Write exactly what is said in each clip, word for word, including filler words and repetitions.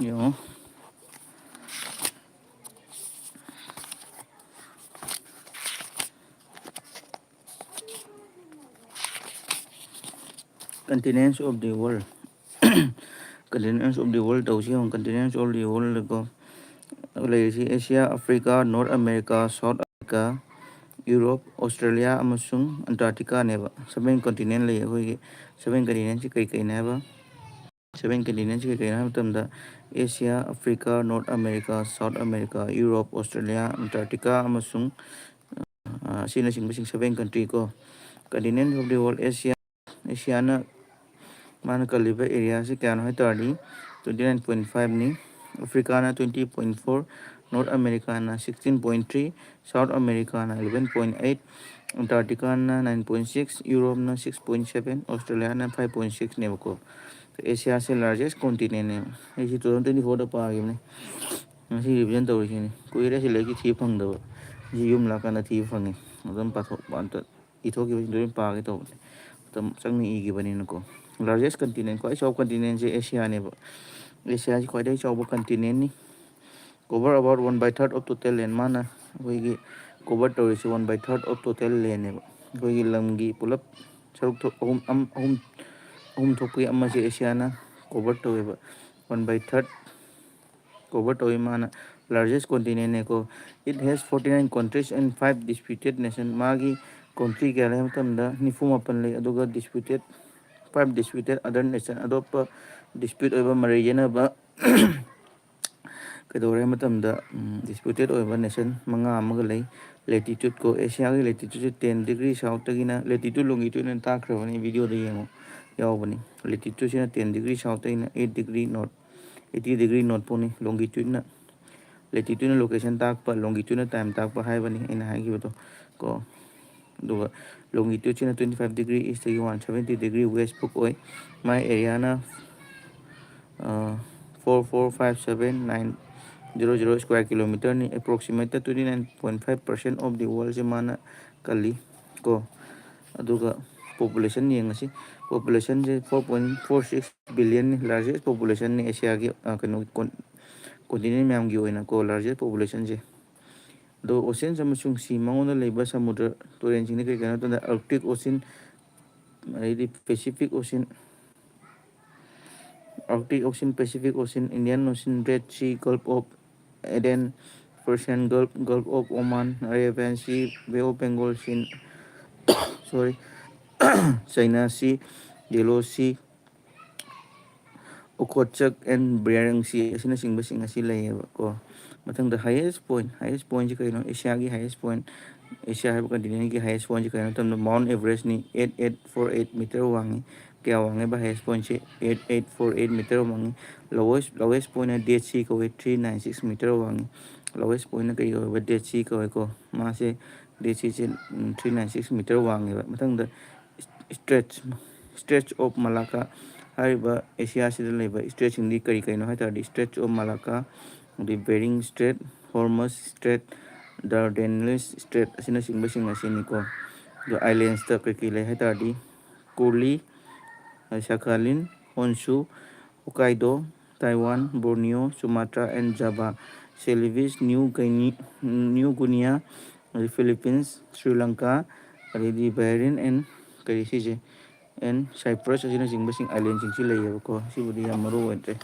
ꯌꯦꯡꯉꯣ꯫ Continents of the world꯫ Continents of the world ꯇꯧꯁꯤ ꯌꯦꯡꯉꯣ꯫ Continents of the world ꯀꯣ, ꯂꯩꯔꯤꯁꯤ Asia, Africa, North America, South America, Europe, Australia ꯑꯃꯁꯨꯡ Antarctica ꯅꯦꯕ꯫ Seven continent ꯂꯩ ꯑꯩꯈꯣꯏꯒꯤ꯫ Seven continent ꯁꯤ ꯀꯩ ꯀꯩꯅꯦ ꯍꯥꯏꯕ? Seven continent ꯁꯤ ꯀꯩ ꯀꯩꯅꯣ ꯍꯥꯏꯕ ꯃꯇꯝꯗ, Asia, Africa, North America, South America, Europe, Australia, Antarctica ꯑꯃꯁꯨꯡ, ꯑ, ꯑꯁꯤꯅꯆꯤꯡꯕꯁꯤꯡ seven country ꯀꯣ꯫ Continent of the world, Asia, Asiaꯅ ꯃꯥꯅ ꯀꯜꯂꯤꯕ area ꯁꯤ ꯀꯌꯥꯅꯣ ꯍꯥꯏ ꯇꯥꯔꯗꯤ, twenty nine point five ꯅꯤ꯫ Africaꯅ twenty point four, North Americaꯅ sixteen point three, South Americaꯅ eleven point eight, Antarcticaꯅ nine point six, Europeꯅ six point seven, Australiaꯅ five point six ꯅꯦꯕꯀꯣ꯫ Asiaꯁꯦ largest continentꯅꯦꯕ꯫ ꯑꯩꯁꯤ two thousand twenty fourꯗ ꯄꯥꯈꯤꯕꯅꯦ꯫ ꯉꯁꯤ revision ꯇꯧꯔꯤꯁꯤꯅꯤ꯫ ꯀꯨꯏꯔꯦ ꯁꯤ ꯂꯥꯏꯔꯤꯛꯁꯤ ꯊꯤꯕ ꯐꯪꯗꯕ꯫ ꯁꯤ ꯌꯨꯝ ꯂꯥꯛꯀꯥꯟꯗ ꯊꯤꯕ ꯐꯪꯉꯤ꯫ ꯑꯗꯨꯝ ꯄꯥꯊꯣꯛ-, ꯄꯥꯟꯇ-, ꯏꯊꯣꯛꯈꯤꯕꯁꯤꯡꯗꯣ ꯂꯣꯏ ꯄꯥꯒꯦ ꯇꯧꯕꯅꯦ꯫ ꯃꯇꯝ ꯆꯪꯅ ꯏꯈꯤꯕꯅꯤꯅꯀꯣ꯫ Largest continent, ꯈ꯭ꯋꯥꯏ ꯆꯥꯎꯕ continentꯁꯦ Asiaꯅꯦꯕ꯫ Asiaꯁꯤ ꯈ꯭ꯋꯥꯏꯗꯒꯤ ꯆꯥꯎꯕ continentꯅꯤ꯫ Cover about one by third of total land꯫ ꯃꯥꯅ ꯑꯩꯈꯣꯏꯒꯤ cover ꯇꯧꯔꯤꯁꯦ one by third of total landꯅꯦꯕ꯫ ꯑꯩꯈꯣꯏꯒꯤ ꯂꯝꯒꯤ ꯄꯨꯂꯞ ꯁꯔꯨꯛ ꯊꯣꯛ-, ꯑꯍꯨꯝ, ꯑꯝ-, ꯑꯍꯨꯝ, ꯑꯍꯨꯝ ꯊꯣꯛꯄꯒꯤ ꯑꯃꯁꯦ Asiaꯅ cover ꯇꯧꯋꯦꯕ꯫ One by third cover ꯇꯧꯋꯤ ꯃꯥꯅ꯫ Largest continentꯅꯦꯀꯣ꯫ It has forty nine countries and five disputed nation꯫ ꯃꯥꯒꯤ country ꯀꯌꯥ ꯂꯩ ꯍꯥꯏꯕ ꯃꯇꯝꯗ ꯅꯤꯐꯨ ꯃꯥꯄꯟ ꯂꯩ, ꯑꯗꯨꯒ disputed, five disputed other nation, ꯑꯇꯣꯞꯄ dispute ꯑꯣꯏꯕ, ꯃꯔꯩ ꯌꯦꯠꯅꯕ ꯀꯩꯗꯧꯔꯦ ꯍꯥꯏꯕ ꯃꯇꯝꯗ, ꯎꯝ, disputed ꯑꯣꯏꯕ nation ꯃꯉꯥ ꯑꯃꯒ ꯂꯩ꯫ Latitude ꯀꯣ, Asiaꯒꯤ latitudeꯁꯦ ten degree southꯇꯒꯤꯅ, latitude longitude ꯑꯅ ꯇꯥꯛꯈ꯭ꯔꯕꯅꯤ, videoꯗ ꯌꯦꯡꯉꯣ, ꯌꯥꯎꯕꯅꯤ꯫ Latitudeꯁꯤꯅ ten degree southꯇꯒꯤꯅ eight degree north, eighty degree north ꯐꯥꯎꯅꯤ꯫ Longitudeꯅ, latitudeꯅ location ꯇꯥꯛꯄ, longitudeꯅ time ꯇꯥꯛꯄ ꯍꯥꯏꯕꯅꯤ ꯑꯩꯅ ꯍꯥꯏꯈꯤꯕꯗꯣ ꯀꯣ꯫ ꯑꯗꯨꯒ longitudeꯁꯤꯅ twenty five degree eastꯇꯒꯤ one seventy degree west ꯐꯥꯎ ꯑꯣꯏ꯫ ꯃꯥꯏ areaꯅ, ꯑ, four four five seven nine zero zero square kilometerꯅꯤ꯫ Approximately twenty nine point five percent of the worldꯁꯦ ꯃꯥꯅ ꯀꯜꯂꯤ ꯀꯣ꯫ ꯑꯗꯨꯒ ꯄꯣꯄꯨꯂꯦꯁꯟ ꯌꯦꯡꯉꯁꯤ꯫ ꯄꯣꯄꯨꯂꯦꯁꯟꯁꯦ four point four six billion ꯅꯤ, ꯂꯥꯔꯖꯦꯁ ꯄꯣꯄꯨꯂꯦꯁꯟꯅꯤ ꯑꯦꯁꯤꯌꯥꯒꯤ, ꯑ, ꯀꯩꯅꯣ, ꯀꯣꯟ-, ꯀꯣꯟꯇꯤꯅꯦꯟ ꯃꯌꯥꯝꯒꯤ ꯑꯣꯏꯅꯀꯣ, ꯂꯥꯔꯖꯦꯁ ꯄꯣꯄꯨꯂꯦꯁꯟꯁꯦ꯫ ꯑꯗꯣ ꯑꯣꯁꯤꯌꯟꯁ ꯑꯃꯁꯨꯡ ꯁꯤ ꯃꯉꯣꯟꯗ ꯂꯩꯕ ꯁꯃꯨꯗ꯭ꯔ ꯇꯨꯔꯦꯟꯁꯤꯡꯗꯤ ꯀꯔꯤ ꯀꯔꯤꯅꯣ ꯍꯥꯏ ꯃꯇꯝꯗ, ꯑꯥꯔꯛꯇꯤꯛ ꯑꯣꯁꯤꯟ, ꯑꯗꯩꯗꯤ Pacific Ocean, Arctic Ocean, Pacific Ocean, Indian Ocean, Red Sea, Gulf of Aden, Persian Gulf, Gulf of Oman, Arabian Sea, Bay of Bengal ꯁꯤ, ꯁꯣꯔꯤ, ꯆꯥꯏꯅꯥ ꯁꯤ, ꯌꯦꯂꯣ ꯁꯤ, ꯑꯣꯈꯣꯠꯆꯛ ꯑꯦꯟ ꯕ꯭ꯔꯤꯌꯥꯔꯪ ꯁꯤ ꯑꯁꯤꯅꯆꯤꯡꯕꯁꯤꯡ ꯑꯁꯤ ꯂꯩꯌꯦꯕꯀꯣ꯫ ꯃꯊꯪꯗ highest point, highest pointꯁꯤ ꯀꯩꯅꯣ? ꯑꯦꯁꯤꯌꯥꯒꯤ highest point, ꯑꯦꯁꯤꯌꯥ ꯍꯥꯏꯕ ꯀꯟꯇꯤꯅꯦꯟꯒꯤ highest pointꯁꯤ ꯀꯩꯅꯣ ꯍꯥꯏ ꯃꯇꯝꯗ Mount Everestꯅꯤ, eight eight four eight meter ꯋꯥꯡꯉꯤ꯫ ꯀꯌꯥ ꯋꯥꯡꯉꯦꯕ highest pointꯁꯤ? Eight eight four eight meter ꯋꯥꯡꯉꯤ꯫ Lowest, lowest pointꯅ Dead Sea ꯀꯧꯋꯦ, three nine six meter ꯋꯥꯡꯉꯤ꯫ Lowest pointꯅ ꯀꯔꯤ ꯀꯧꯋꯦꯕ? Dead Sea ꯀꯧꯋꯦꯀꯣ꯫ ꯃꯥꯁꯦ Dead Seaꯁꯦ, ꯎꯝ, three nine six meter ꯋꯥꯡꯉꯦꯕ꯫ ꯃꯊꯪꯗ Straits, Straits of Malacca ꯍꯥꯏꯔꯤꯕ ꯑꯦꯁꯤꯌꯥꯁꯤꯗ ꯂꯩꯕ ꯏꯁꯇ꯭ꯔꯦꯠꯁꯤꯡꯗꯤ ꯀꯔꯤ ꯀꯔꯤꯅꯣ ꯍꯥꯏ ꯇꯥꯔꯗꯤ, Straits of Malacca, ꯑꯗꯩ Bering Strait, Hormuz Strait, Dardanelles Strait ꯑꯁꯤꯅꯆꯤꯡꯕꯁꯤꯡ ꯑꯁꯤꯅꯤꯀꯣ꯫ ꯑꯗꯣ ꯑꯥꯏꯂꯦꯟꯁꯇ ꯀꯔꯤ ꯀꯔꯤ ꯂꯩ ꯍꯥꯏ ꯇꯥꯔꯗꯤ, ꯀꯨꯔꯂꯤ, Sakhalin, Honshu, Hokkaido, Taiwan, Borneo, Sumatra and Java, Celebes, New Guinea, New Guinea, ꯑꯗꯩ Philippines, Sri Lanka, ꯑꯗꯩꯗꯤ Bahrain and ꯀꯔꯤ ꯁꯤꯁꯦ, and Cyprus ꯑꯁꯤꯅꯆꯤꯡꯕꯁꯤꯡ, ꯑꯥꯏꯂꯦꯟꯁꯤꯡꯁꯤ ꯂꯩꯌꯦꯕꯀꯣ꯫ ꯁꯤꯕꯨꯗꯤ ꯌꯥꯝ ꯃꯔꯨ ꯑꯣꯏꯗ꯭ꯔꯦ꯫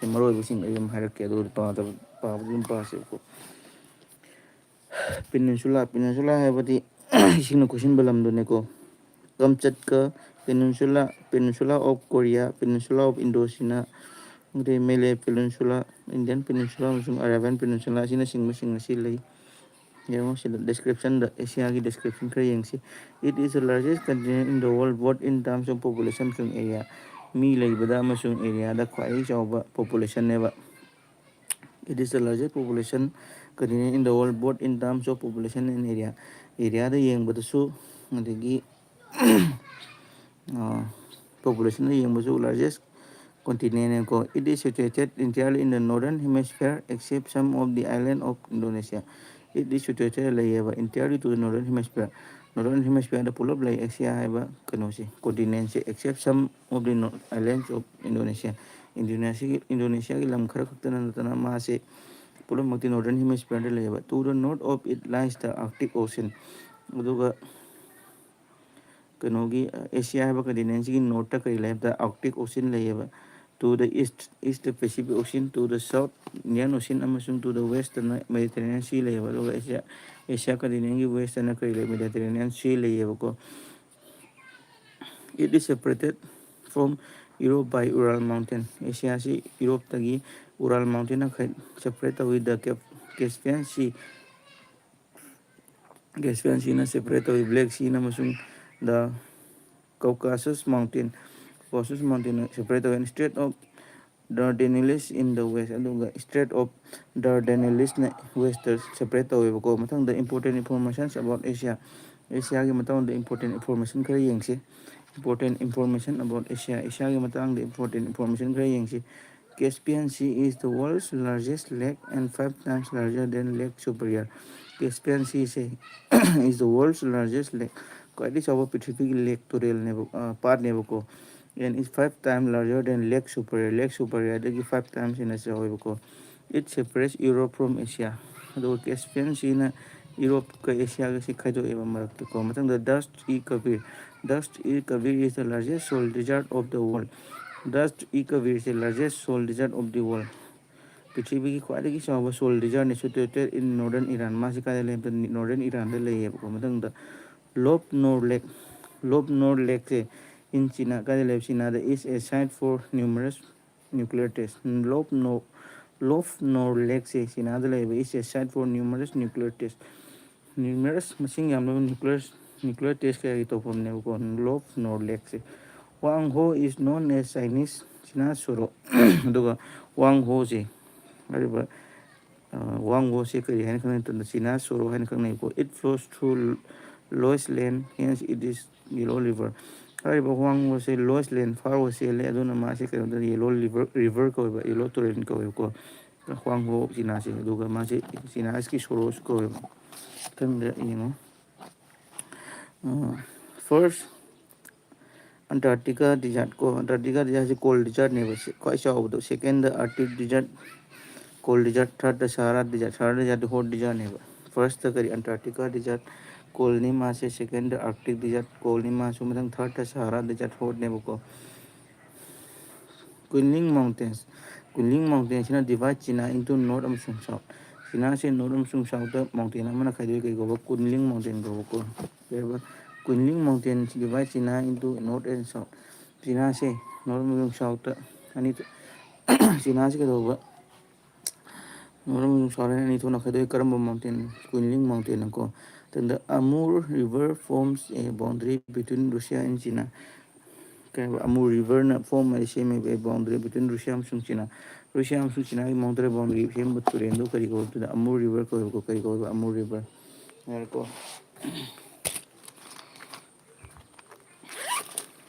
ꯁꯤ ꯃꯔꯨ ꯑꯣꯏꯕꯁꯤꯡ ꯑꯩ ꯑꯗꯨꯝ ꯍꯥꯏꯔꯛꯀꯦ, ꯑꯗꯨ ꯄꯥꯗꯕ, ꯄꯥꯕꯗꯤ ꯑꯗꯨꯝ ꯄꯥꯁꯦꯕꯀꯣ꯫ Peninsula, peninsula ꯍꯥꯏꯕꯗꯤ ꯏꯁꯤꯡꯅ ꯀꯣꯏꯁꯤꯟꯕ ꯂꯝꯗꯨꯅꯤꯀꯣ꯫ Kamchatka Peninsula, Peninsula of Korea, Peninsula of Indochina, ꯑꯗꯩ Malay Peninsula, Indian Peninsula ꯑꯃꯁꯨꯡ Arabian Peninsula ꯑꯁꯤꯅꯆꯤꯡꯕꯁꯤꯡ ꯑꯁꯤ ꯂꯩ꯫ ꯌꯦꯡꯉꯣ ꯁꯤꯗ descriptionꯗ, ꯑꯦꯁꯤꯌꯥꯒꯤ description ꯈꯔ ꯌꯦꯡꯁꯤ꯫ It is the largest continent in the world, both in terms of population ꯑꯃꯁꯨꯡ area꯫ ꯃꯤ ꯂꯩꯕꯗ ꯑꯃꯁꯨꯡ areaꯗ ꯈ꯭ꯋꯥꯏꯗꯒꯤ ꯆꯥꯎꯕ populationꯅꯦꯕ꯫ It is the largest population continent in the world, both in terms of population and area꯫ Areaꯗ ꯌꯦꯡꯕꯗꯁꯨ, ꯑꯗꯒꯤ, ꯑ, populationꯗ ꯌꯦꯡꯕꯁꯨ largest continentꯅꯦꯀꯣ꯫ It is situated entirely in the northern hemisphere, except some of the island of Indonesia꯫ It is situated ꯂꯩꯌꯦꯕ, entirely to the northern hemisphere꯫ Northern Hemisphereꯗ ꯄꯨꯂꯞ ꯂꯩ Asia ꯍꯥꯏꯕ ꯀꯩꯅꯣꯁꯦ, continentꯁꯦ, except some of the no- islands of Indonesia. ꯏꯟꯗꯣꯅꯦꯁꯤꯌꯥꯒꯤ, ꯏꯟꯗꯣꯅꯦꯁꯤꯌꯥꯒꯤ ꯂꯝ ꯈꯔ ꯈꯛꯇꯅ ꯅꯠꯇꯅ ꯃꯥꯁꯦ ꯄꯨꯝꯅꯃꯛꯇꯤ Northern Hemisphereꯗ ꯂꯩꯌꯦꯕ꯫ To the north of it lies the Arctic Ocean. ꯑꯗꯨꯒ ꯀꯩꯅꯣꯒꯤ, ꯑꯦꯁꯤꯌꯥ ꯍꯥꯏꯕ continentꯁꯤꯒꯤ northꯇ ꯀꯔꯤ ꯂꯩ ꯍꯥꯏꯕꯗ Arctic Ocean ꯂꯩꯌꯦꯕ꯫ To the east is the Pacific Ocean, to the south Indian Ocean, ꯑꯃꯁꯨꯡ to the westꯇꯅ Mediterranean Sea ꯂꯩꯌꯦꯕ꯫ ꯑꯗꯨꯒ ꯑꯦꯁꯤꯌꯥ, ꯑꯦꯁꯤꯌꯥ continentꯀꯤ westꯇꯅ ꯀꯔꯤ ꯂꯩ? Mediterranean Sea ꯂꯩꯌꯦꯕꯀꯣ꯫ It is separated from Europe by Ural Mountain. ꯑꯦꯁꯤꯌꯥꯁꯤ ꯌꯨꯔꯣꯞꯇꯒꯤ Ural Mountainꯅ ꯈꯥꯏ-, separate ꯇꯧꯏ꯫ The Cap-, Caspian Sea, Caspian Seaꯅ separate ꯇꯧꯏ꯫ Black Seaꯅ ꯑꯃꯁꯨꯡ the Caucasus Mountain, Caucasus Mountainꯅ separate ꯇꯧꯏ꯫ Strait of Dardanelles in the west, ꯑꯗꯨꯒ Strait of Dardanellesꯅ westꯇ separate ꯇꯧꯋꯦꯕꯀꯣ꯫ ꯃꯊꯪꯗ important informations about Asia, ꯑꯦꯁꯤꯌꯥꯒꯤ ꯃꯇꯥꯡꯗ important information ꯈꯔ ꯌꯦꯡꯁꯤ꯫ Important information about Asia, ꯑꯦꯁꯤꯌꯥꯒꯤ ꯃꯇꯥꯡꯗ important information ꯈꯔ ꯌꯦꯡꯁꯤ꯫ Caspian Sea is the world's largest lake and five times larger than Lake Superior. Caspian Seaꯁꯦ is the world's largest lake, ꯈ꯭ꯋꯥꯏꯗꯒꯤ ꯆꯥꯎꯕ ꯄ꯭ꯔꯤꯊꯤꯕꯤꯒꯤ lake, ꯇꯨꯔꯦꯜꯅꯦꯕ, ꯑ, ꯄꯥꯠꯅꯦꯕꯀꯣ꯫ And is five times larger than Lake Superior. Lake Superiorꯗꯒꯤ five times ꯍꯦꯟꯅ ꯆꯥꯎꯋꯦꯕꯀꯣ꯫ It separates Europe from Asia. ꯑꯗꯨꯒ Caspian Seaꯅ ꯌꯨꯔꯣꯞꯀ ꯑꯦꯁꯤꯌꯥꯒꯁꯤ ꯈꯥꯏꯗꯣꯛꯑꯦꯕ ꯃꯔꯛꯇꯀꯣ꯫ ꯃꯊꯪꯗ Dasht-e Kavir. Dasht-e Kavir is the largest salt desert of the world. Dasht-e Kavir is the largest salt desert of the world. ꯄ꯭ꯔꯤꯊꯤꯕꯤꯒꯤ ꯈ꯭ꯋꯥꯏꯗꯒꯤ ꯆꯥꯎꯕ salt desertꯅꯤ, situated in northern Iran. ꯃꯥꯁꯤ ꯀꯥꯏꯗ ꯂꯩ ꯍꯥꯏꯕꯗ northern Iranꯗ ꯂꯩꯌꯦꯕꯀꯣ꯫ ꯃꯊꯪꯗ Lop Nor Lake. Lop Nor Lakeꯁꯦ in China, ꯀꯥꯏꯗ ꯂꯩꯕ? Chinaꯗ is a site for numerous nuclear test. Lop Nor, Lop Nor Lakeꯁꯦ Chinaꯗ ꯂꯩꯕ is a site for numerous nuclear test. Numerous, ꯃꯁꯤꯡ ꯌꯥꯝꯂꯕ nuclear, nuclear test ꯀꯌꯥꯒꯤ ꯇꯧꯐꯝꯅꯦꯕꯀꯣ Lop Nor Lakeꯁꯦ꯫ Huanghe is known as Chinese China Soro꯫ ꯑꯗꯨꯒ Huangheꯁꯦ, ꯍꯥꯏꯔꯤꯕ, ꯑ, Huangheꯁꯦ ꯀꯔꯤ ꯍꯥꯏꯅ ꯈꯪꯅꯩ ꯃꯇꯝꯗ China Soro ꯍꯥꯏꯅ ꯈꯪꯅꯩꯀꯣ꯫ It flows through Loess Land, hence it is Yellow River꯫ ꯍꯥꯏꯔꯤꯕ Huangheꯁꯦ Loess Land ꯐꯥꯎꯔꯒ ꯆꯦꯜꯂꯦ, ꯑꯗꯨꯅ ꯃꯥꯁꯦ ꯀꯩꯅꯣꯗ yellow river, river ꯀꯧꯋꯦꯕ, yellow ꯇꯨꯔꯦꯜ ꯀꯧꯋꯦꯕꯀꯣ꯫ Huanghe Chinaꯁꯦ, ꯑꯗꯨꯒ ꯃꯥꯁꯦ Chinaꯁꯀꯤ Soroꯁꯨ ꯀꯧꯋꯦꯕ꯫ ꯃꯊꯪꯗ ꯌꯦꯡꯉꯣ꯫ First, Antarctica desert ꯀꯣ, Antarctica desertꯁꯦ cold desertꯅꯦꯕ, ꯁꯤ ꯈ꯭ꯋꯥꯏ ꯆꯥꯎꯕꯗꯣ꯫ Second, Arctic desert, cold desert꯫ Third, Sahara desert, Sahara desert hot desertꯅꯦꯕ꯫ First ꯀꯔꯤ, Antarctica desert, coldꯅꯤ ꯃꯥꯁꯦ꯫ Second, Arctic desert, coldꯅꯤ ꯃꯥꯁꯨ꯫ ꯃꯊꯪ third, Sahara desert, hotꯅꯦꯕꯀꯣ꯫ Kunling Mountains, Kunling Mountainsꯁꯤꯅ divide China into north ꯑꯃꯁꯨꯡ south꯫ Chinaꯁꯦ north ꯑꯃꯁꯨꯡ southꯇ mountain ꯑꯃꯅ ꯈꯥꯏꯗꯣꯛꯏ꯫ ꯀꯩ ꯀꯧꯕ? Kunling Mountain ꯀꯧꯕꯀꯣ꯫ ꯀꯩ ꯍꯥꯏꯕ? Kunling Mountains divide China into north and south꯫ Chinaꯁꯦ north ꯑꯃꯁꯨꯡ southꯇ ꯑꯅꯤ ꯊꯣꯛ-, Chinaꯁꯦ ꯀꯩꯗꯧꯕ? North ꯑꯃꯁꯨꯡ south ꯍꯥꯏꯅ ꯑꯅꯤ ꯊꯣꯛꯅ ꯈꯥꯏꯗꯣꯛꯏ꯫ ꯀꯔꯝꯕ mountain? Kunling Mountain ꯀꯣ꯫ ꯃꯊꯪꯗ Amur River forms a boundary between Russia and China꯫ ꯀꯩ ꯍꯥꯏꯕ? Amur Riverꯅ form ꯍꯥꯏꯗꯤ ꯁꯦꯝꯃꯦꯕ, boundary between Russia ꯑꯃꯁꯨꯡ China꯫ Russia ꯑꯃꯁꯨꯡ Chinaꯒꯤ ꯃꯔꯛꯇ boundary ꯁꯦꯝꯕ ꯇꯨꯔꯦꯜꯗꯣ ꯀꯔꯤ ꯀꯧꯕ? ꯑꯗꯨꯗ Amur River ꯀꯧꯋꯦꯕꯀꯣ꯫ ꯀꯔꯤ ꯀꯧꯋꯦꯕ? Amur River꯫ ꯌꯥꯔꯦꯀꯣ꯫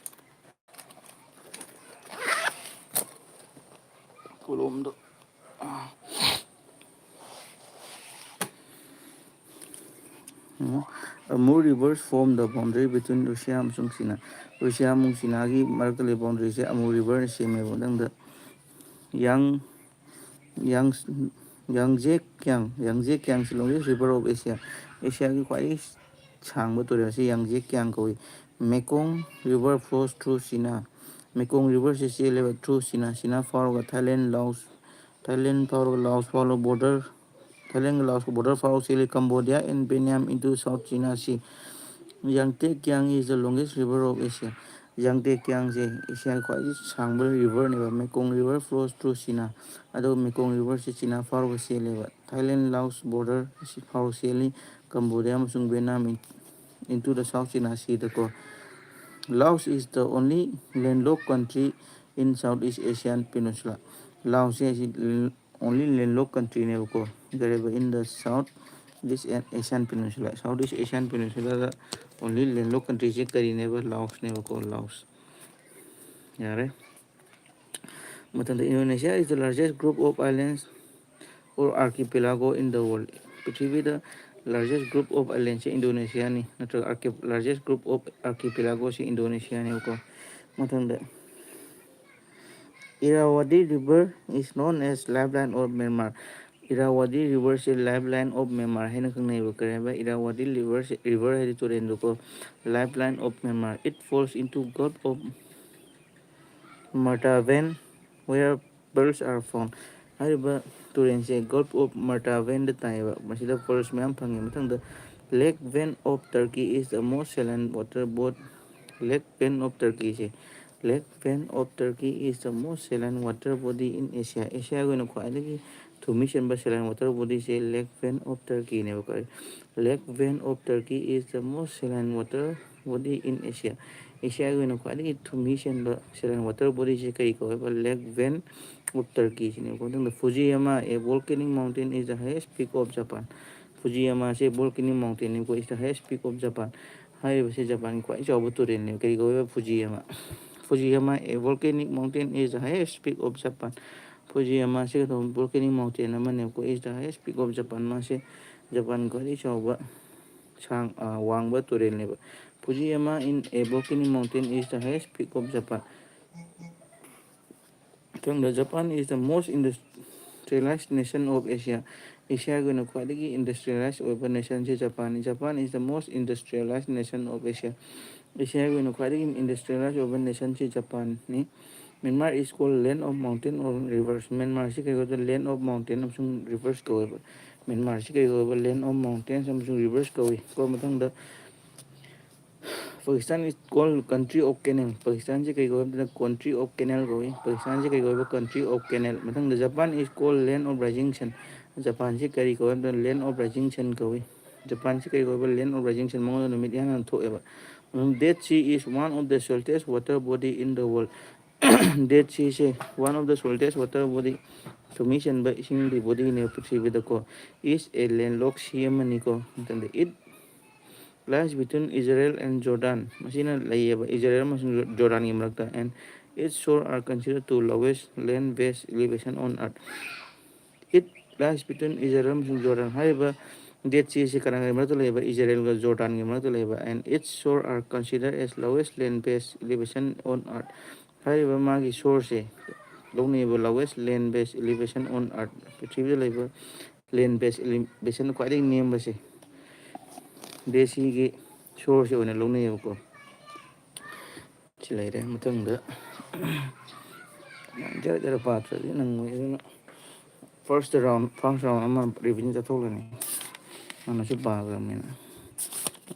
ꯀꯣꯂꯣꯝꯗꯣ꯫ Amur Rivers form the boundary between Russia ꯑꯃꯁꯨꯡ China꯫ Russia ꯑꯃꯁꯨꯡ Chinaꯒꯤ ꯃꯔꯛꯇ ꯂꯩꯕ boundaryꯁꯦ Amur Riverꯅ ꯁꯦꯝꯃꯦꯕ꯫ ꯃꯊꯪꯗ Yang, Yang, Yangtze Kiang, Yangtze Kiangꯁꯤ longest river of Asia꯫ ꯑꯦꯁꯤꯌꯥꯒꯤ ꯈ꯭ꯋꯥꯏꯗꯒꯤ ꯁꯥꯡꯕ ꯇꯨꯔꯦꯜꯁꯤ Yangtze Kiang ꯀꯧꯏ꯫ Mekong River flows through China꯫ Mekong Riverꯁꯤ ꯆꯦꯜꯂꯦꯕ through China꯫ China ꯐꯥꯎꯔꯒ Thailand, Laos, Thailand ꯐꯥꯎꯔꯒ Laos ꯐꯥꯎꯔꯒ border, Thailandꯒ Laosꯀ border ꯐꯥꯎꯔꯒ ꯆꯦꯜꯂꯤ꯫ Cambodia and Vietnam into South China Sea꯫ Yangtze Kiang is the longest river of Asia꯫ Yangtze Kiangꯁꯦ ꯑꯦꯁꯤꯌꯥꯒꯤ ꯈ꯭ꯋꯥꯏꯗꯒꯤ ꯁꯥꯡꯕ riverꯅꯦꯕ꯫ Mekong River flows through China꯫ ꯑꯗꯨꯒ Mekong Riverꯁꯦ China ꯐꯥꯎꯔꯒ ꯆꯦꯜꯂꯦꯕ꯫ Thailand, Laos border ꯑꯁꯤ ꯐꯥꯎꯔꯒ ꯆꯦꯜꯂꯤ꯫ Cambodia ꯑꯃꯁꯨꯡ Vietnam into the South China Seaꯗꯀꯣ꯫ Laos is the only landlocked country in Southeast Asian Peninsula꯫ Laosꯁꯦ ꯑꯁꯤ only landlocked countryꯅꯦꯕꯀꯣ꯫ ꯀꯔꯤꯕ? In the Southeast Asian Peninsula꯫ Southeast Asian Peninsulada only landlocked countryꯁꯦ ꯀꯔꯤꯅꯦꯕ? Laosꯅꯦꯕꯀꯣ, Laos꯫ ꯌꯥꯔꯦ꯫ ꯃꯊꯪꯗ, Indonesia is the largest group of islands or archipelago in the world꯫ ꯄ꯭ꯔꯤꯊꯤꯕꯤꯗ Largest group of islands ꯁꯦ ꯏꯟꯗꯣꯅꯦꯁꯤꯌꯥꯅꯤ, ꯅꯠꯇ꯭ꯔꯒ largest group of archipelago ꯁꯦ ꯏꯟꯗꯣꯅꯦꯁꯤꯌꯥꯅꯦꯕꯀꯣ꯫ ꯃꯊꯪꯗ, Irrawaddy River is known as lifeline of Myanmar. Irrawaddy River say lifeline of Myanmar ꯍꯥꯏꯅ ꯈꯪꯅꯩꯕ꯫ ꯀꯔꯤ ꯍꯥꯏꯕ? Irrawaddy River ꯁꯦ, river ꯍꯥꯏꯗꯤ ꯇꯨꯔꯦꯜꯗꯣꯀꯣ, lifeline of Myanmar. It falls into Gulf of Martaban, where pearls are found. ꯍꯥꯏꯔꯤꯕ ꯇꯨꯔꯦꯜꯁꯦ Gulf of Martaban ꯗ ꯇꯥꯏꯌꯦꯕ꯫ ꯃꯁꯤꯗ pearls ꯃꯌꯥꯝ ꯐꯪꯉꯦ꯫ ꯃꯊꯪꯗ, Lake Van of Turkey is the most saline water body. Lake Van of Turkey say, Lake Van of Turkey is the most saline water body in Asia. ꯑꯦꯁꯤꯌꯥꯒꯤ ꯑꯣꯏꯅ ꯈ꯭ꯋꯥꯏꯗꯒꯤ ꯊꯨꯝꯍꯩ ꯆꯦꯟꯕ saline water body say Lake Van of Turkey ꯅꯦꯕꯀꯣ꯫ Lake Van of Turkey is the most saline water body in Asia. ꯑꯦꯁꯤꯌꯥꯒꯤ ꯑꯣꯏꯅ ꯈ꯭ꯋꯥꯏꯗꯒꯤ ꯊꯨꯝꯍꯩ ꯆꯦꯟꯕ saline water body ꯁꯦ ꯀꯔꯤ ꯀꯧꯋꯦꯕ? Lake Van of Turkey ꯁꯤꯅꯦꯕꯀꯣ꯫ ꯃꯊꯪꯗ, Fujiyama, a volcanic mountain, is the highest peak of Japan. Fujiyama say volcanic mountain ꯅꯦꯕꯀꯣ, is the highest peak of Japan. ꯍꯥꯏꯔꯤꯕꯁꯤ ꯖꯄꯥꯟꯒꯤ ꯈ꯭ꯋꯥꯏ ꯆꯥꯎꯕ ꯇꯨꯔꯦꯜꯅꯦꯕ꯫ ꯀꯔꯤ ꯀꯧꯋꯦꯕ? Fujiyama. Fujiyama, a volcanic mountain, is the highest peak of Japan. Fujiyama ꯁꯤ ꯀꯩꯗꯧꯕ volcanic mountain ꯑꯃꯅꯦꯕꯀꯣ, is the highest peak of Japan. ꯃꯥꯁꯦ ꯖꯄꯥꯟꯒꯤ ꯈ꯭ꯋꯥꯏꯗꯒꯤ ꯆꯥꯎꯕ ꯁꯥꯡ-, ꯑ, ꯋꯥꯡꯕ ꯇꯨꯔꯦꯜꯅꯦꯕ꯫ Fujiyama in a volcanic mountain is the highest peak of Japan. ꯃꯊꯪꯗ, Japan is the most industrialized nation of Asia. ꯑꯦꯁꯤꯌꯥꯒꯤ ꯑꯣꯏꯅ ꯈ꯭ꯋꯥꯏꯗꯒꯤ industrialized ꯑꯣꯏꯕ nationꯁꯦ ꯖꯄꯥꯟꯅꯤ꯫ Japan is the most industrialized nation of Asia. ꯑꯦꯁꯤꯌꯥꯒꯤ ꯑꯣꯏꯅ ꯈ꯭ꯋꯥꯏꯗꯒꯤ industrialized ꯑꯣꯏꯕ nationꯁꯦ ꯖꯄꯥꯟꯅꯤ꯫ Myanmar is called land of mountain or rivers. ꯃ꯭ꯌꯥꯟꯃꯥꯔꯁꯤ ꯀꯔꯤ ꯀꯧꯋꯦ? Land of mountain ꯑꯃꯁꯨꯡ rivers ꯀꯧꯋꯦꯕ꯫ ꯃ꯭ꯌꯥꯟꯃꯥꯔꯁꯤ ꯀꯔꯤ ꯀꯧꯋꯦꯕ? Land of mountains ꯑꯃꯁꯨꯡ rivers ꯀꯧꯋꯤ꯫ ꯀꯣ, ꯃꯊꯪꯗ, Pakistan is called country of canal. ꯄꯥꯀꯤꯁꯇꯥꯟꯁꯤ ꯀꯔꯤ ꯀꯧꯋꯦ ꯍꯥꯏꯕꯗ country of canal ꯀꯧꯋꯤ꯫ ꯄꯥꯀꯤꯁꯇꯥꯟꯁꯤ ꯀꯔꯤ ꯀꯧꯋꯦꯕ? Country of canal. ꯃꯊꯪꯗ, Japan is called land of rising sun. ꯖꯄꯥꯟꯁꯤ ꯀꯔꯤ ꯀꯧꯋꯦ ꯍꯥꯏꯕꯗ land of rising sun ꯀꯧꯋꯤ꯫ ꯖꯄꯥꯟꯁꯤ ꯀꯔꯤ ꯀꯧꯋꯦꯕ? Land of rising sun. ꯃꯉꯣꯟꯗ ꯅꯨꯃꯤꯠ ꯏꯍꯥꯟ ꯍꯥꯟꯅ ꯊꯣꯛꯑꯦꯕ꯫ ꯃꯊꯪ, Dead Sea is one of the saltest water body in the world. Dead Sea say one of the saltest water body, ꯊꯨꯝꯍꯩ ꯆꯦꯟꯕ ꯏꯁꯤꯡꯒꯤ bodyꯅꯦꯕ ꯄ꯭ꯔꯤꯊꯤꯕꯤꯗꯀꯣ, is a landlocked sea ꯑꯃꯅꯤꯀꯣ꯫ ꯃꯊꯪꯗ, it lies between Israel and Jordan. ꯃꯁꯤꯅ ꯂꯩꯌꯦꯕ Israel ꯑꯃꯁꯨꯡ ꯖꯣꯔꯗꯥꯟꯒꯤ ꯃꯔꯛꯇ, and its shore are considered to lowest land-based elevation on earth. It lies between Israel ꯑꯃꯁꯨꯡ Jordan. ꯍꯥꯏꯔꯤꯕ Dead Sea ꯑꯁꯤ ꯀꯅꯥꯒꯤ ꯃꯔꯛꯇ ꯂꯩꯕ? ꯏꯖꯔꯦꯜꯒ ꯖꯣꯔꯗꯥꯟꯒꯤ ꯃꯔꯛꯇ ꯂꯩꯕ꯫ And its shore are considered as lowest land based elevation on earth. ꯍꯥꯏꯔꯤꯕ ꯃꯥꯒꯤ shore say ꯂꯧꯅꯩꯕ lowest land based elevation on earth, ꯄ꯭ꯔꯤꯊꯤꯕꯤꯗ ꯂꯩꯕ land based elevation ꯈ꯭ꯋꯥꯏꯗꯒꯤ ꯅꯦꯝꯕꯁꯦ Dead Sea ꯒꯤ shore ꯁꯦ ꯑꯣꯏꯅ ꯂꯧꯅꯩꯌꯦꯕꯀꯣ꯫ ꯁꯤ ꯂꯩꯔꯦ꯫ ꯃꯊꯪꯗ ꯖꯔ ꯖꯔ ꯄꯥꯗ꯭ꯔꯗꯤ ꯅꯪꯉꯣꯏ꯫ ꯑꯗꯨꯅ first round, first round ꯑꯃ revision ꯆꯠꯊꯣꯛꯂꯅꯤ꯫ ꯍꯥꯟꯅꯁꯨ ꯄꯥꯈ꯭ꯔꯕꯅꯤꯅ꯫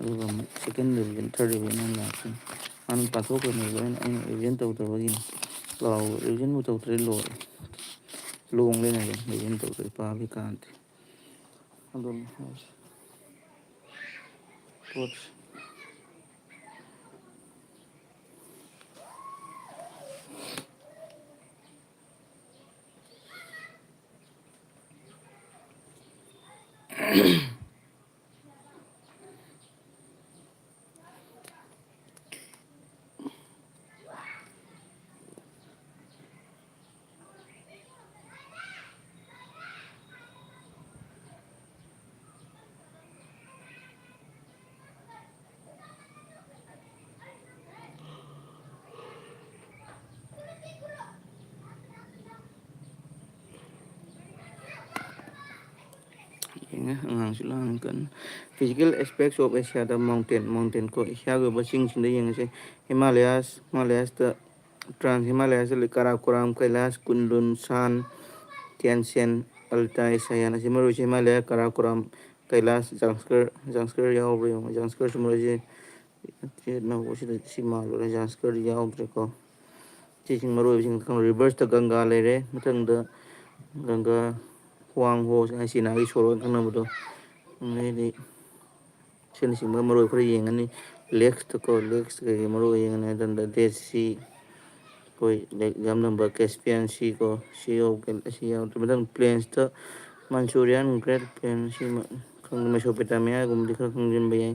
ꯑꯗꯨꯒ ꯑꯃꯨꯛ second revision, third revision ꯑꯃ ꯂꯥꯛꯀꯅꯤ꯫ ꯍꯥꯟꯅ ꯄꯥꯊꯣꯛꯈ꯭ꯔꯅꯤ ꯂꯣꯏꯅ꯫ ꯑꯩꯅ revision ꯇꯧꯗꯕꯒꯤꯅꯤ꯫ ꯂꯥꯎ, revision ꯕꯨ ꯇꯧꯗ꯭ꯔꯗꯤ ꯂꯣꯏꯔꯦ꯫ ꯂꯣꯡ ꯂꯩꯅ ꯑꯗꯨꯝ revision ꯇꯧꯗ꯭ꯔꯗꯤ ꯄꯥꯕꯒꯤ ꯀꯥꯟꯅꯗꯦ꯫ ꯑꯗꯨꯅꯤ ꯍꯥꯏꯁꯦ꯫ ꯄꯣꯠꯁꯦ꯫ ꯌꯦꯡꯉꯦ, ꯑꯉꯥꯡꯁꯨ ꯂꯥꯡꯉꯤ ꯀꯟꯅ꯫ Physical aspects of Asia the mountain, mountain ꯀꯣ, ꯑꯦꯁꯤꯌꯥꯒꯤ ꯑꯣꯏꯕ ꯆꯤꯡꯁꯤꯡꯗ ꯌꯦꯡꯉꯁꯦ꯫ Himalayas, Himalayas ꯇ, Trans Himalayas ꯇ ꯂꯩ, ꯀꯥꯔꯥꯀꯣꯔꯥꯝ, ꯀꯩꯂꯥꯁ, ꯀꯨꯟꯂꯨꯟ, ꯁꯥꯟ, ꯇ꯭ꯌꯥꯟꯁꯦꯟ, ꯑꯜꯇꯥꯏ, ꯁꯌꯥꯟ꯫ ꯑꯁꯤ ꯃꯔꯨꯑꯣꯏꯁꯦ ꯍꯤꯃꯥꯂꯌꯥ, ꯀꯥꯔꯥꯀꯣꯔꯥꯝ, ꯀꯩꯂꯥꯁ, ꯖꯥꯡꯁꯀꯔ, ꯖꯥꯡꯁꯀꯔ ꯌꯥꯎꯕ꯭ꯔꯥ ꯌꯦꯡꯉꯣ꯫ ꯖꯥꯡꯁꯀꯔꯁꯨ ꯃꯔꯨꯑꯣꯏꯁꯦ꯫ ꯁꯤ ꯅꯧꯕ ꯁꯤꯗ ꯁꯤ ꯃꯥꯜꯂꯨꯔꯦ, ꯖꯥꯟꯁꯀꯔꯗꯤ ꯌꯥꯎꯗ꯭ꯔꯦꯀꯣ꯫ ꯁꯤꯁꯤꯡ ꯃꯔꯨ ꯑꯣꯏꯕꯁꯤꯡ ꯈꯪꯉꯣ꯫ Reverse ꯇ ꯒꯪꯒꯥ ꯂꯩꯔꯦ, ꯃꯊꯪꯗ ꯒꯪꯒꯥ, ꯍ꯭ꯋꯥꯡ ꯍꯣ, ꯍꯥꯏ ꯆꯤꯅꯥꯒꯤ ꯁꯣꯔꯣꯛ ꯈꯪꯅꯕꯗꯣ꯫ ꯑꯗꯩꯗꯤ ꯁꯤꯅꯆꯤꯡꯕ ꯃꯔꯨ ꯑꯣꯏ ꯈꯔ ꯌꯦꯡꯉꯅꯤ꯫ Lakes ꯇꯀꯣ, lakes ꯀꯩꯀꯩ ꯃꯔꯨ ꯑꯣꯏ ꯌꯦꯡꯉꯅꯤ ꯍꯥꯏ ꯃꯇꯝꯗ Dead Sea, ꯑꯩꯈꯣꯏ ꯂꯦꯛ ꯌꯥꯝ ꯅꯝꯕ Caspian Sea ꯀꯣ, Sea of Gal-, ꯑꯁꯤ ꯌꯥꯎꯗ꯭ꯔꯦ꯫ ꯃꯊꯪ plains ꯇ Manchurian Great Plain, ꯁꯤꯃ ꯈꯪꯗꯦ, Mesopotamia ꯒꯨꯝꯕꯗꯤ ꯈꯔ ꯈꯪꯖꯤꯟꯕ ꯌꯥꯏ꯫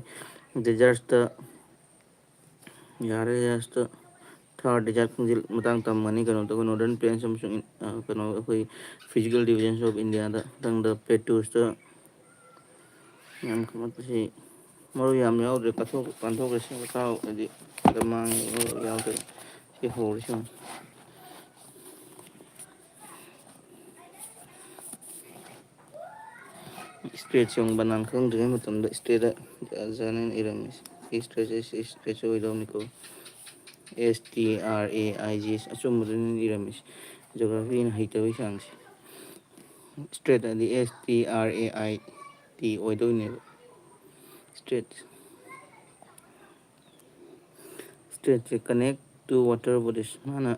Deserts ꯇ ꯌꯥꯔꯦ, ꯂꯥꯁꯇ ꯊꯥꯔ ꯗꯦꯖꯥꯔꯠ ꯈꯪꯖꯤꯜ-, ꯃꯇꯥꯡ ꯇꯝꯃꯅꯤ꯫ ꯀꯩꯅꯣꯗ ꯑꯩꯈꯣꯏ Northern Plains ꯑꯃꯁꯨꯡ ꯏꯟ-, ꯑ, ꯀꯩꯅꯣ ꯑꯩꯈꯣꯏ Physical Divisions of India ꯗ, ꯃꯊꯪꯗ Plateaus ꯇ ꯌꯥꯝ ꯈꯨꯝꯃꯛꯄꯁꯤ ꯃꯔꯨ ꯌꯥꯝ ꯌꯥꯎꯗ꯭ꯔꯦ꯫ ꯀꯠꯊꯣꯛ-, ꯀꯥꯟꯊꯣꯛꯈ꯭ꯔꯦ꯫ ꯁꯤ ꯃꯈꯥ ꯍꯥꯏꯗꯤ ꯃꯥꯡꯉꯦ, ꯃꯔꯨ ꯌꯥꯎꯗ꯭ꯔꯦ꯫ ꯁꯤ ꯍꯧꯔꯁꯤ ꯑꯃꯨꯛ꯫ ꯏꯁꯇ꯭ꯔꯦꯠꯁꯦ ꯑꯃꯨꯛ ꯕꯅꯥꯟ ꯈꯪꯗ꯭ꯔꯤꯉꯩ ꯃꯇꯝꯗ ꯏꯁꯇ꯭ꯔꯦꯠꯇ ꯖꯅꯦꯟ ꯏꯔꯝꯃꯤꯁꯦ꯫ ꯁꯤ ꯏꯁꯇ꯭ꯔꯦꯠꯁꯦ ꯁꯤ ꯏꯁꯇ꯭ꯔꯦꯠꯁꯦ ꯑꯣꯏꯗꯧꯅꯤꯀꯣ꯫ S T R A I G S ꯑꯆꯨꯝꯕꯗꯨꯅꯤ ꯏꯔꯝꯃꯤꯁꯦ꯫ ꯖꯣꯒ꯭ꯔꯥꯐꯤꯅ ꯍꯩꯇꯕꯩ ꯆꯥꯡꯁꯦ꯫ ꯏꯁꯇ꯭ꯔꯦꯠ ꯍꯥꯏꯗꯤ S T R A I T ꯑꯣꯏꯗꯣꯏꯅꯦꯕ꯫ ꯏꯁꯇ꯭ꯔꯦꯠ꯫ ꯏꯁꯇ꯭ꯔꯦꯠꯁꯦ connect to water bodies꯫ ꯃꯥꯅ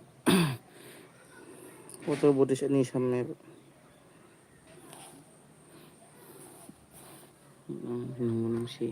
water bodies ꯑꯅꯤ ꯁꯝꯃꯦꯕ꯫ ꯎꯝ, ꯅꯨꯡꯕꯨ ꯅꯨꯡꯁꯤ꯫